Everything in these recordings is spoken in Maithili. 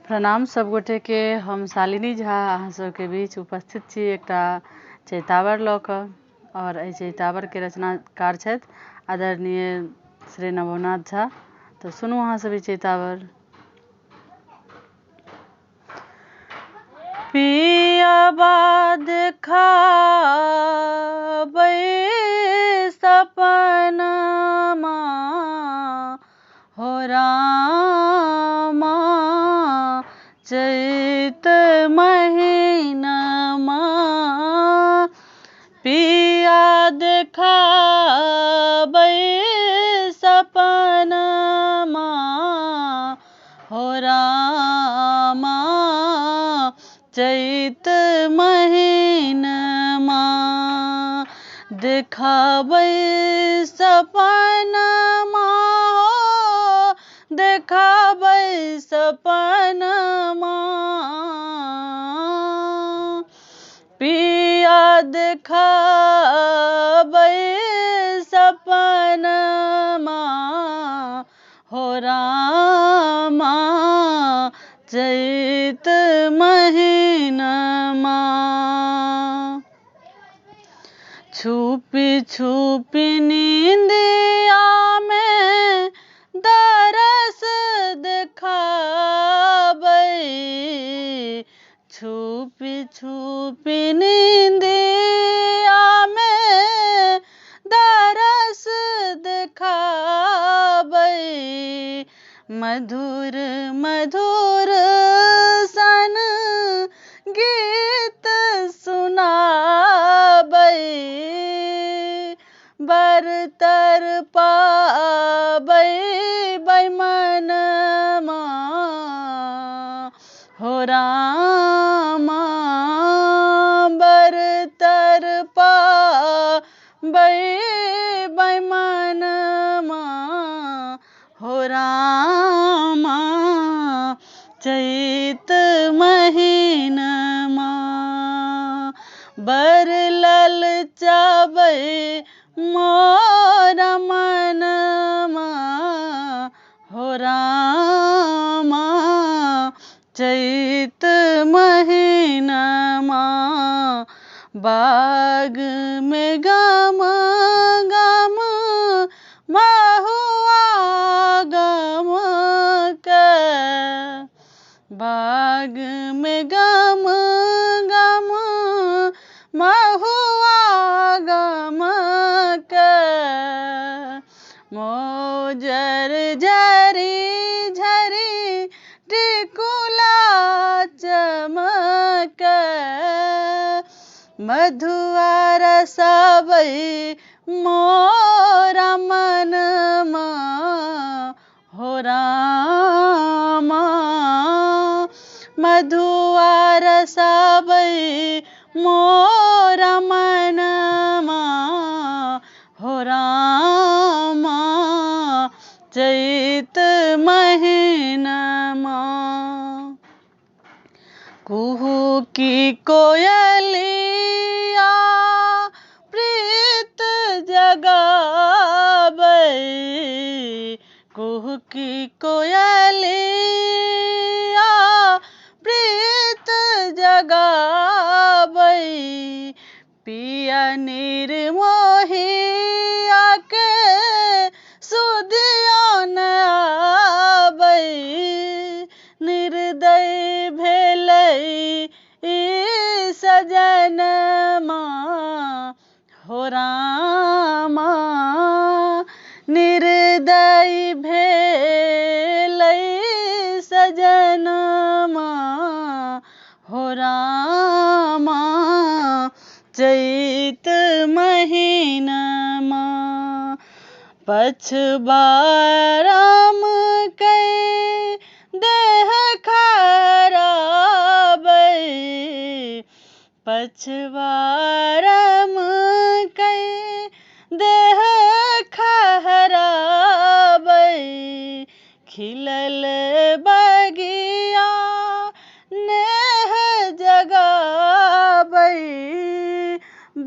प्रणाम सब गोटेके। हम शालिनी झा अहाँ सबके बीच उपस्थित छी एकटा चैतावर लऽ कऽ आओर एहि चैतावरके रचनाकार छथि आदरणीय श्री नवोनाथ झा। तऽ सुनू अहाँ सब ई चैतावर। पियबा देखाबै सपनमा हो रामा चैत महिनमा। पिया देखाबै सपनमा हो रामा चैत महिनमा। देखाबै सपनमा हो देखाबै सपनमा। पिया देखाबै सपनमा हो रामा चैत महिनमा। छुपी छुपी नींदिया में दरस देखाबै। छुपी छुपी नींदिया में दरस देखाबै। मधुर मधुर सन गीत सुनाबै। बरतर पाबै बैमनमा हो रामा। बरतर पाबै बैमनमा हो रामा चैत महिनमा। बर ललचाबै मोर मनमा हो रामा चैत महिनमा। बाग में गम गम महुआ गम के। बाग में गम गम महुआ गम के। मोजर झरी झरी टिकुला चमके। मधुआ रसाबै मोरा मनमा हो रामा। मधुआ रसाबै मोरा मनमा हो रामा चैत महिनमा। कुहू की कोयलिया प्रीत जगाबै। कुहू की कोयलिया प्रीत जगाबै। पिया निर्मोहिया के सुधियो न आबै। निर्दय भेलै ई सजनमा हो रामा। निर्दय भेलै सजनमा हो रामा चैत महिनमा। पछबाराम कै देह खराबै। पछबाराम कै देह खराबै। खिलल बगिया नेह जगाबै।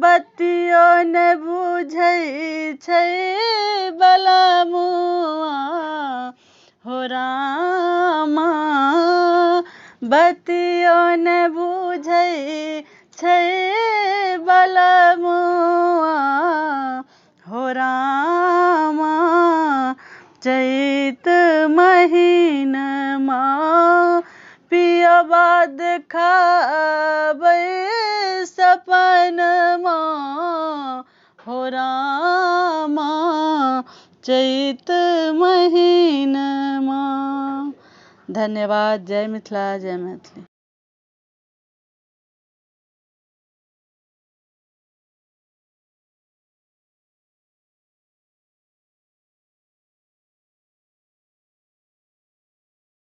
बतियो न बुझै छै बलमुआ हो रामा। बतियो ने बुझै छै बलमुआ हो रामा। चैत महिनमा पियबा देखाबै सपनमा हो रामा। चैत महिनमा। धन्यवाद। जय मिथिला, जय मैथिली।